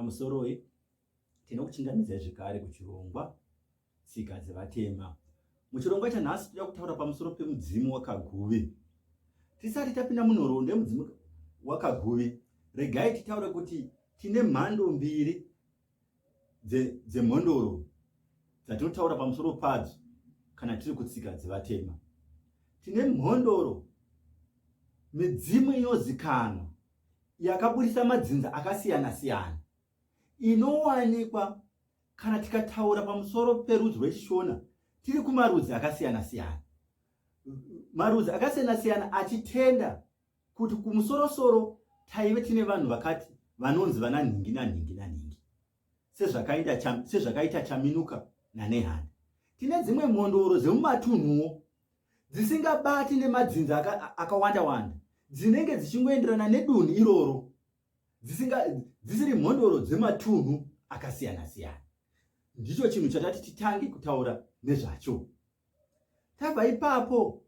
Pamusoroi, tinokuchingamidzai zvekare kuchirongwa Tsika dzeVatema. Muchirongwa chanhasi toda kutaura pamusoro pemudzimu waKaguvi. Tisati tapinda munhoroondo yemudzimu waKaguvi, regai titaure kuti tine mhando mbiri dzemhondoro dzatinotaura pamusoro padzo kana tiri kutsika dzevatema. Tine mhondoro midzimu inozikanwa yakaburisa madzinza akasiyana siyana inowanikwa kana tikataura pamusoro perudzi rwechishona tiri kumarudzi akasiyana siyana, marudzi akasiyana siyana achitenda kuti kumusorosoro taive tine vanhu vakati vanonzi vana nhingi nanhingi nanhingi sezvakaita Chaminuka naNehanda. Tine dzimwe mhondoro dzemumatunhuwo dzisingabati nemadzinza akawanda wanda dzinenge dzichingoenderana nedunhu iroro, dzisiri mhondoro dzematunhu akasiyana siyana. Ndicho chinhu chatati titange kutaura nezvacho. Tabva ipapo,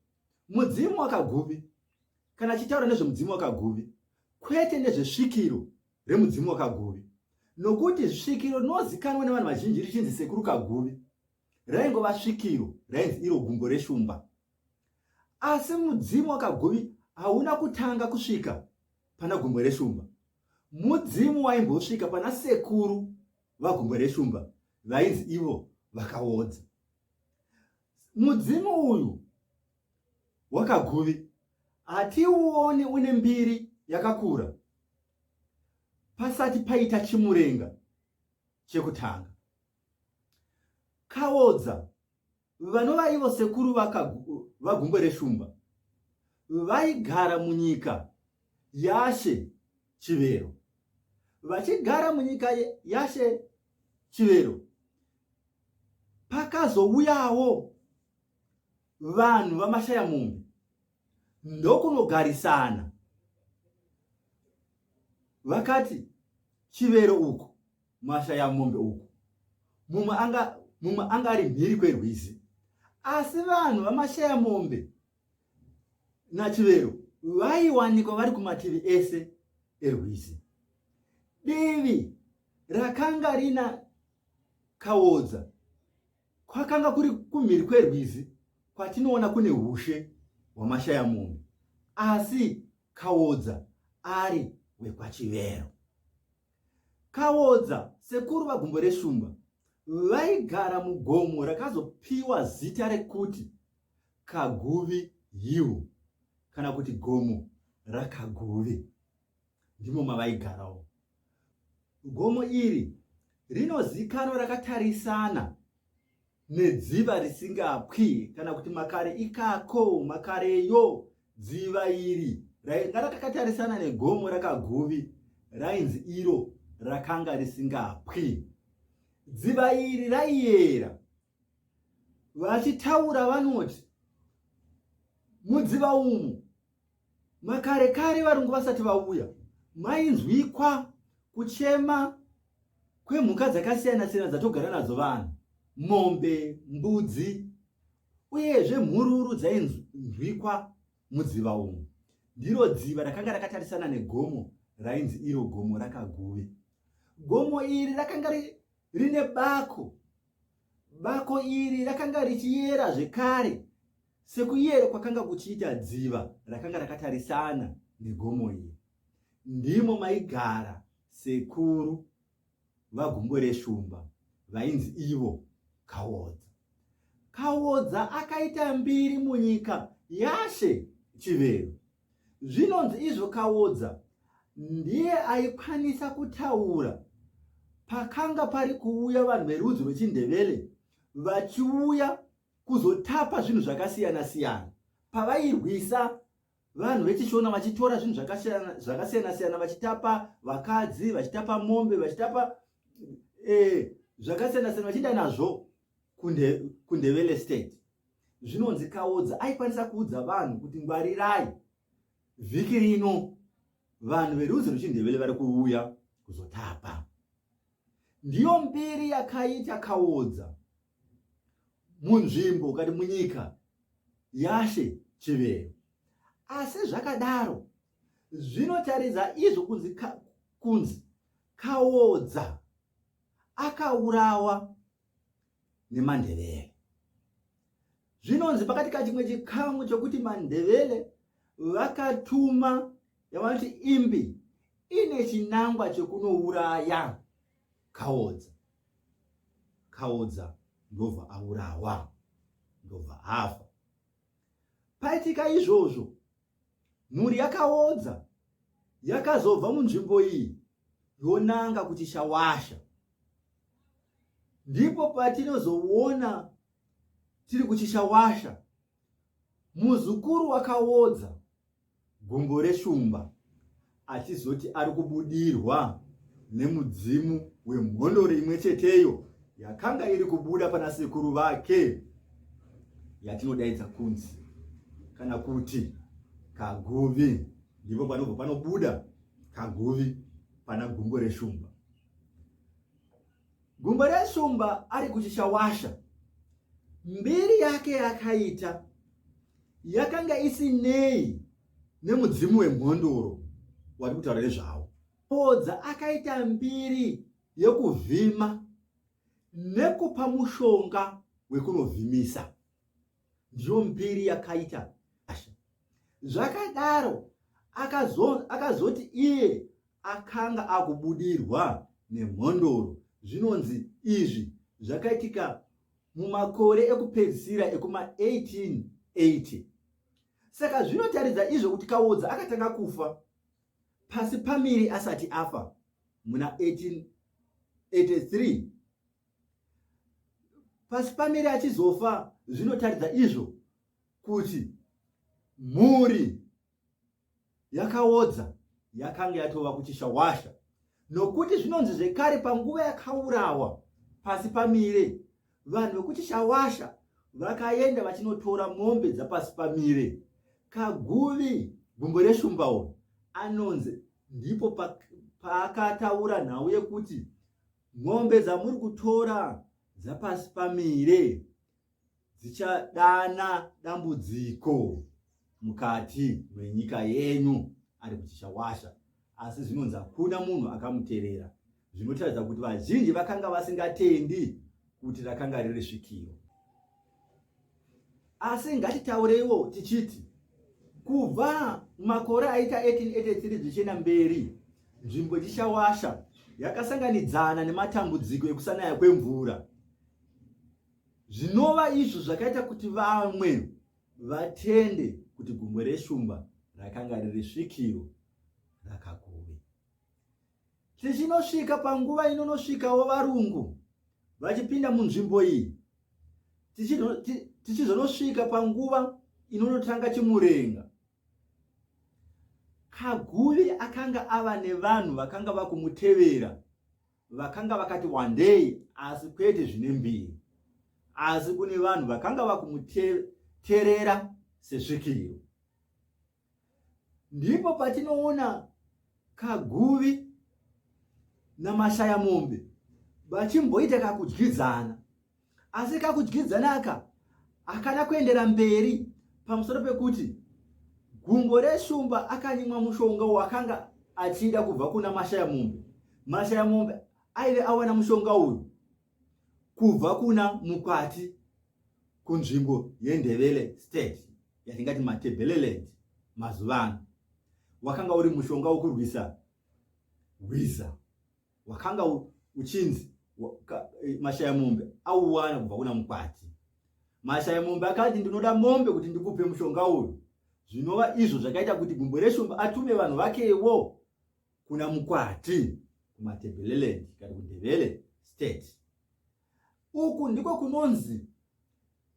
mudzimu wakaGuvi, kana chitaura nezvemudzimu wakaGuvi, kwete nezvesvikiro remudzimu wakaGuvi, nokuti svikiro rinozikanwa nevanhu vazhinji richinzi Sekuru Kaguvi raingova svikiro rainzi iro gumbo reshumba. Asi mudzimu wakaGuvi hauna kutanga kusvika pana Gumbo reshumba. Mudzimu waimbosvika pana sekuru vaGumbo reshumba vainzi ivo Vakaodza. Mudzimu uyu wakaGuvi hatiuoni une mbiri yakakura pasati paita chimurenga chekutanga. Kaodza vanova ivo sekuru vaGumbo reshumba vaigara munyika yaShe Chivero. Vachigara munyika yaShe Chivero pakazouyawo vanhu vaMashayamombe ndokunogarisana, vakati Chivero uku, Mashayamombe uku, mumwe anga mumwe anga ari mhiri kwerwizi, asi vanhu vaMashayamombe naChivero vaiwanikwa vari kumativi ese erwizi. Divi rakanga rina Kaodza kwakanga kuri kumhiri kwerwizi kwatinoona kune hushe hwaMashayamombe, asi Kaodza ari wekwaChivero. Kaodza, sekuru vaGumbo reshumba, vaigara mugomo rakazopiwa zita rekuti Kaguvi Hill kana kuti gomo raKaguvi. Ndimo mavaigarawo. Gomo iri rinozikanwa rakatarisana nedziva risingapwi kana kuti makare ikako, makareyo dziva iri rainga rakakatarisana negomo rakaGuvi rainzi iro rakanga risingapwi. Dziva iri raiyera. Vachitaura vanoti mudziva umu makare kare varungu vasati vauya mainzwikwa kuchema kwemhuka dzakasiyana siyana dzatogara nadzo vanhu, mombe, mbudzi uyezve mhururu dzainzwikwa mudziva umu. Ndiro dziva rakanga rakatarisana negomo rainzi iro gomo rakaGuvi. Gomo iri rakanga rine bako. Bako iri rakanga richiyera zvekare sekuyera kwakanga kuchiita dziva rakanga rakatarisana negomo iri. Ndimo maigara sekuru vaGumbo reshumba vainzi ivo Kaodza. Kaodza akaita mbiri munyika yaShe Chivero. Zvinonzi izvo Kaodza ndiye aikwanisa kutaura pakanga pari kuuya vanhu verudzi rwechiNdebele vachiuya kuzotapa zvinhu zvakasiyana siyana pavairwisa vanhu vechiShona vachitora zvinhu zvakasiyana siyana, vachitapa vakadzi, vachitapa mombe, vachitapa zvakasiyana siyana, vachienda nazvo kuNdebele State. Zvinonzi Kaodza aikwanisa kuudza vanhu kuti ngwarirai, vhiki rino vanhu verudzi rwechiNdebele vari kuuya kuzotapa. Ndiyo mbiri yakaita Kaodza munzvimbo kati munyika yaShe Chivero. Asi zvakadaro zvinotaridza izvo kunzi kunzi Kaodza akaurawa neMandevele. Zvinonzi pakati kachimwe chikamu chokuti Mandevele vakatuma yavanoti imbi ine chinangwa chekunouraya Kaodza. Kaodza ndobva aurawa, ndobva afa. Paitika izvozvo, mhuri yaKaodza yakazobva munzvimbo iyi yonanga kuChishawasha. Ndipo patinozoona tiri kuChishawasha, muzukuru waKaodza Gumbo reshumba achizoti ari kubudirwa nemudzimu wemhondoro imwe cheteyo yakanga iri kubuda pana sekuru vake yatinodaidza kunzi kana kuti Kaguvi. Ndipo panobva panobuda Kaguvi pana Gumbo reshumba. Gumbo reshumba ari kuchishawasha, mbiri yake yakaita yakanga isinei nemudzimu wemhondoro wari kutaura nezvawo. Podza akaita mbiri yekuvhima nekupa mushonga wekunovhimisa. Ndiyo mbiri yakaita Asha. Zvakadaro akazoti iye akanga akubudirwa nemhondoro. Zvinonzi izvi zvakaitika mumakore ekupedzisira ekuma 1880. Saka zvinotaridza izvo kuti Kawodza akatanga kufa pasi pamiri asati afa muna 1883. Pasi pamiri achizofa zvinotaridza izvo kuti mhuri yakaodza yakanga yatova kuchishawasha nokuti zvinonzi zvekare panguva yakaurawa pasi pamire vanhu vekuchishawasha vakaenda vachinotora mombe dzapasi pamire. Kaguvi gumbo reshumba uyu anonzi ndipo paakataura nhau yekuti mombe dzamuri kutora dzapasi pamire dzichadana dambudziko mukati menyika yenyu ari kuchishawasha asi zvinonzi hakuna munhu akamuterera zvinotaridza kuti vazhinji vakanga vasingatendi kuti rakanga riri svikiro. Asi ngatitaureiwo tichiti kubva makore aita 1883 zvichienda mberi, nzvimbo yeChishawasha yakasanganidzana nematambudziko ekusanaya kwemvura, zvinova izvo zvakaita kuti vamwe vatende kuti Gumbo reShumba rakanga riri svikiro raKaguvi. Tichinosvika panguva inonosvikawo varungu vachipinda munzvimbo iyi, tichizonosvika panguva inonotanga Chimurenga, Kaguvi akanga ava nevanhu vakanga vakumutevera vakanga vakati wandei, asi kwete zvine mbiri, asi kune vanhu vakanga vakumuterera sesvikiro. Ndipo patinoona Kaguvi naMashayamombe vachimboita kakudyidzana, asi kakudyidzana aka hakana kuendera mberi pamusoro pekuti Gumbo reShumba akanyimwa mushonga wakanga achida kubva kuna Mashayamombe. Mashayamombe aive awana mushonga uyu kubva kuna Mukwati kunzvimbo yeNdebele State yatingati Matebeleland mazuva ano. Wakanga uri mushonga wokurwisa hwiza wakanga uchinzi Mashayamombe auwana kubva kuna Mukwati. Mashayamombe akati ndinoda mombe kuti ndikupe mushonga uyu, zvinova izvo zvakaita kuti Gumbo reShumba atume vanhu vakewo kuna Mukwati kuMatebeleland kana kuNdebele State. Uku ndiko kunonzi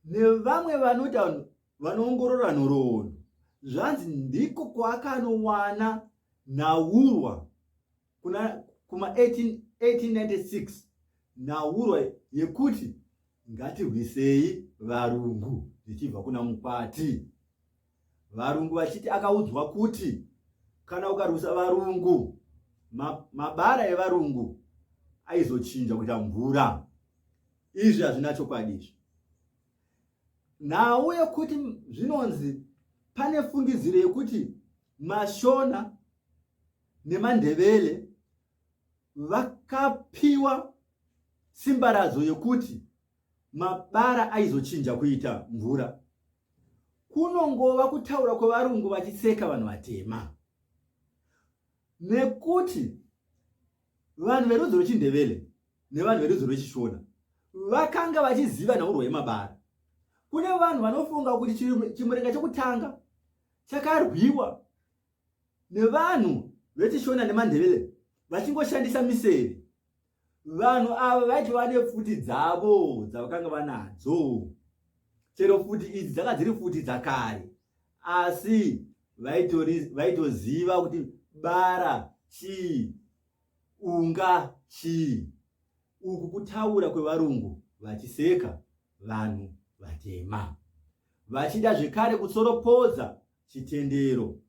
nevamwe vanoita vanoongorora nhoroondo, zvanzi ndiko kwaakanowana nhaurwa kuna kuma 1896, nhaurwa yekuti ngatirwisei varungu zvichibva kuna Mukwati. Varungu vachiti akaudzwa kuti kana ukarwisa varungu mabara evarungu aizochinja kuita mvura. Izvi hazvina chokwadi izvi. Nhau yekuti zvinonzi pane fungidziro yekuti Mashona nemaNdebele vakapiwa simbaradzo yekuti mabara aizochinja kuita mvura kunongova kutaura kwevarungu vachiseka vanhu vatema nekuti vanhu verudzi rwechindevele nevanhu verudzi rwechishona vakanga vachiziva nhaurwa yemabara kune vanhu vanofunga kuti chimurenga chekutanga chakarwiwa nevanhu vechishona nemandevele vachingoshandisa miseve vanhu ava vaitova nepfuti dzavo dzavakanga vanadzo chero pfuti idzi dzanga dziri pfuti dzakare asi vaitoziva kuti bara chii unga chii uku kutaura kwevarungu vachiseka vanhu vatema vachida zvekare kutsoropodza chitendero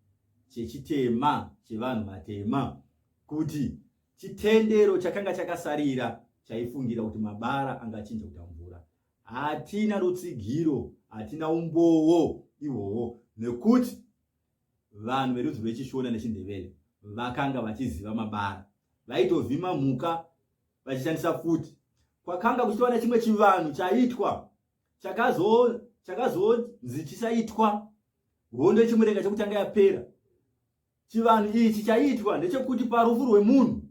chechitema chevanhu vatema kuti chitendero chakanga chakasarira chaifungira kuti mabara angachinja kuita mvura hatina rutsigiro hatina umbowo ihwohwo nekuti vanhu verudzi rwechishona nechindevele vakanga vachiziva mabara vaitovhima mhuka vachishandisa pfuti kwakanga kuchitova nechimwe chivanhu chaitwa chakazonzi chisaitwa hondo yechimurenga chekutanga yapera Chivanhu ichi chaiitwa ndechekuti parufu rwemunhu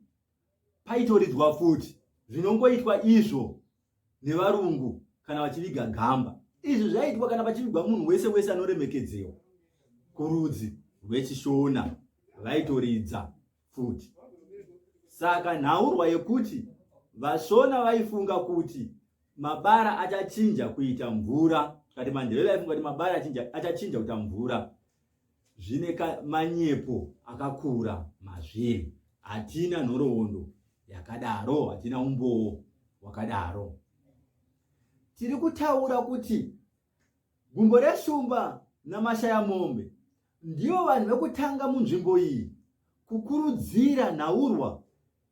paitoridzwa pfuti zvinongoitwa izvo nevarungu kana vachiviga gamba. Izvi zvaiitwa kana pachivigwa munhu wese wese anoremekedzewa kurudzi rwechiShona vaitoridza pfuti. Saka nhaurwa yekuti vaShona vaifunga kuti mabara achachinja kuita mvura kati maNdebele vaifunga kuti mabara achachinja kuita mvura zvine manyepo akakura mazviri. Hatina nhoroondo yakadaro, hatina umbowo wakadaro. Tiri kutaura kuti gumbo reshumba naMashayamombe ndivo vanhu vekutanga munzvimbo iyi kukurudzira nhaurwa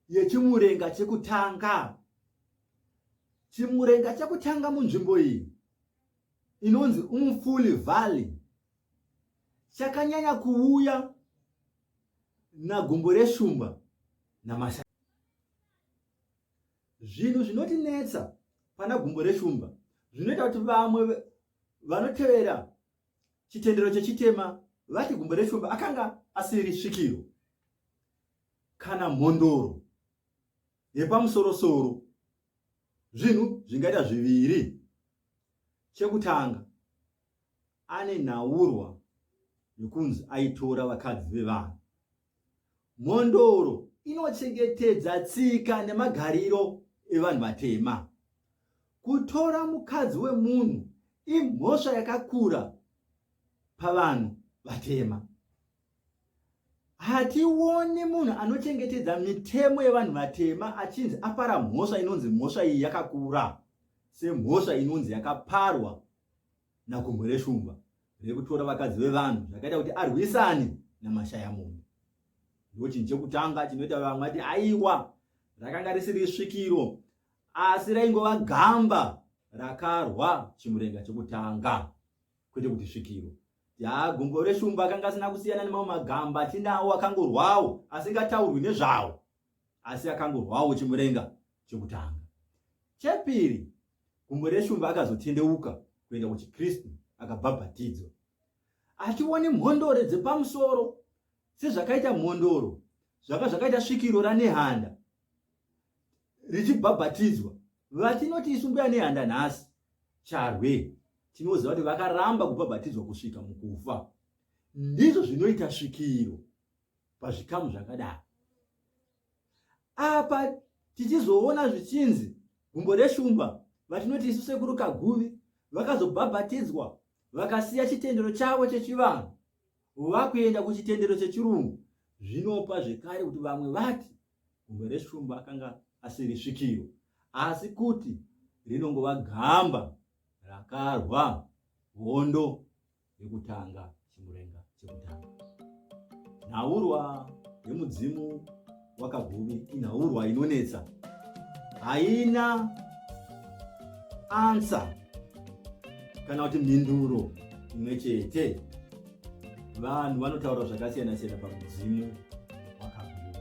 yechimurenga chekutanga. Chimurenga chekutanga munzvimbo iyi inonzi Umfuli Valley chakanyanya kuuya nagumbo reshumba namasha zvinhu zvinotinetsa pana gumbo reshumba zvinoita kuti vamwe vanotevera chitendero chechitema vati gumbo reshumba akanga asiri svikiro kana mhondoro yepamusorosoro zvinhu zvingaita zviviri chekutanga ane nhaurwa yekunzi aitora vakadzi vevanhu. Mhondoro inochengetedza tsika nemagariro evanhu vatema. Kutora mukadzi wemunhu imhosva yakakura pavanhu vatema. Hationi munhu anochengetedza mitemo yevanhu vatema achinzi apara mhosva inonzi mhosva iyi yakakura semhosva inonzi yakaparwa naGombwe reshumba rekutora vakadzi vevanhu zvakaita kuti arwisane naMashayamombe. Ndochinhu chekutanga chinoita vamwe vati aiwa rakanga risiri svikiro asi raingova gamba rakarwa chimurenga chekutanga kwete kuti svikiro. Ya gumbo reshumba akanga asina kusiyana nemamwe magamba atinawo akangorwawo asingataurwi nezvawo asi akangorwawo chimurenga chekutanga. Chepiri, Gumbo reshumba akazotendeuka kuenda kuchiKristu akabhabhatidzwa. Hationi mhondoro dzepamusoro sezvakaita mhondoro zvanga zvakaita svikiro raNehanda richibhabhatidzwa. Vatinoti isu mbuya Nehanda nhasi Charwe tinoziva kuti vakaramba kubhabhatidzwa kusvika mukufa. Ndizvo zvinoita svikiro pazvikamu zvakadaro. Apa tichizoona zvichinzi gumbo reshumba vatinoti isu sekuru Kaguvi vakazobhabhatidzwa vakasiya chitendero chavo chechivanhu vakuenda kuchitendero chechirungu zvinopa zvekare kuti vamwe vati gumbo reshumba akanga asiri svikiro asi kuti rinongova gamba rakarwa hondo yekutanga chimurenga chekutanga nhaurwa yemudzimu wakaguvi inhaurwa inonetsa haina ansa kana kuti mhinduro imwe chete vanhu vanotaura zvakasiyana siyana pamudzimu wakaguvi.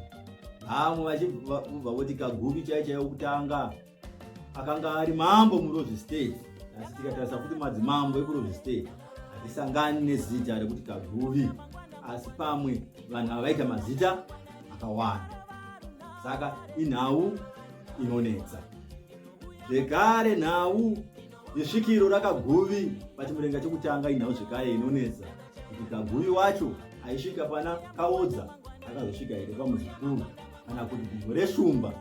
Vamwe vachibva voti Kaguvi chaiyo chaiyo kutanga akanga ari mambo muRozvi State, asi tikatarisa futi madzimambo ekuRozvi State hatisangani nezita rekuti Kaguvi, asi pamwe vanhu ava vaita mazita akawanda, saka inhau inonetsa. Zvekare nhau yesvikiro raKaguvi paChimurenga chekutanga inhau zvekare inonetsa kuti Kaguvi wacho aisvika pana Kaodza akazosvika here pamuzukuru kana kuti gumbo reshumba.